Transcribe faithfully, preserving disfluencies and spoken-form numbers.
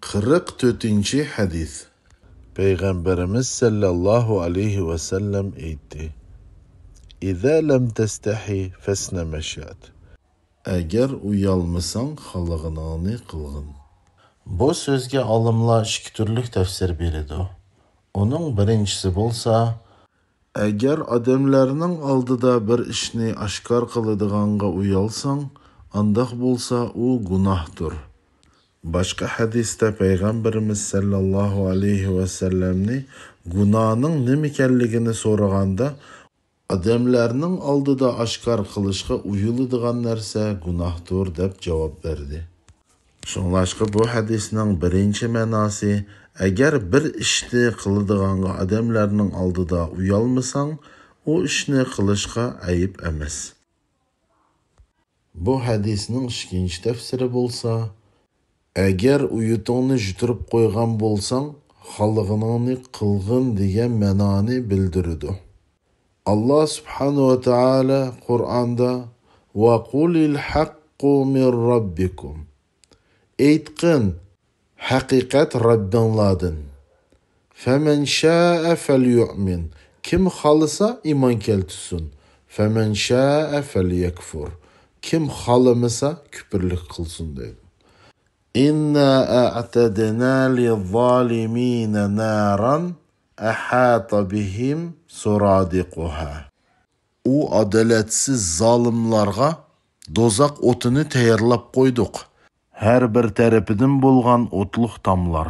قىرىق تۆتىنچى ھەدىس. پەيغەمبىرىمىز سەللەللاھۇ ئەلەيھى ۋەسەللەم ئېيتتى: «إذا لم تستحي فاصنع ما شئت.» ئەگەر ئۇيالمىساڭ، خالىغىنىڭنى قىلغىن. بۇ سۆزگە ئالىملار ئىككى تۈرلۈك تەپسىر بېرىدۇ. ئۇنىڭ بىرىنچىسى بولسا، ئەگەر ئادەملەرنىڭ ئالدىدا بىر ئىشنى ئاشكار قىلىدىغانغا ئۇيالساڭ، ئانداق بولسا ئۇ گۇناھتۇر. باشقا ھەدىستە پەيغەمبىرىمىز سەللەللاھۇ ئەلەيھى ۋەسەللەمنى گۇناھنىڭ نېمىكەنلىكىنى سورىغاندا، ئادەملەرنىڭ ئالدىدا ئاشكار قىلىشقا ئۇيىلىدىغان نەرسە گۇناھتۇر، دەپ جاۋاب بەردى. شۇڭلاشقا بۇ ھەدىسنىڭ بىرىنچى مەناسى، ئەگەر بىر ئىشنى قىلىدىغانغا ئادەملەرنىڭ ئالدىدا ئۇيالمىساڭ، ئۇ ئىشنى قىلىشقا ئەيىب ئەمەس. بۇ ھەدىسنىڭ ئىككىنچى تەپسىرى بولسا، ئەگەر ئۇيىتىڭنى يۈتۈرۈپ قويغان بولساڭ، خالىغىنىڭنى قىلغىن دېگەن مەنانى بىلدۈرىدۇ. ئاللا سۇبھانەھۇ ۋە تائالا قۇرئاندا: «وقل الحق من ربكم.» ئېيتقىن، ھەقىقەت رەببىڭلاردىن. «فمن شاء فليؤمن.» كىم خالىسا ئىمان كەلتۈرسۇن. «فمن شاء فليكفر.» كىم خالىمىسا كۈپۈرلۈك قىلسۇن، دەيدۇ. «إنا أعتدنا للظالمين نارا أحاط بهم سرادقها.» ئۇ ئادالەتسىز زالىملارغا دوزاخ ئوتىنى تەييارلاپ قويدۇق. ھەر بىر تەرىپىدىن بولغان ئوتلۇق تاملار،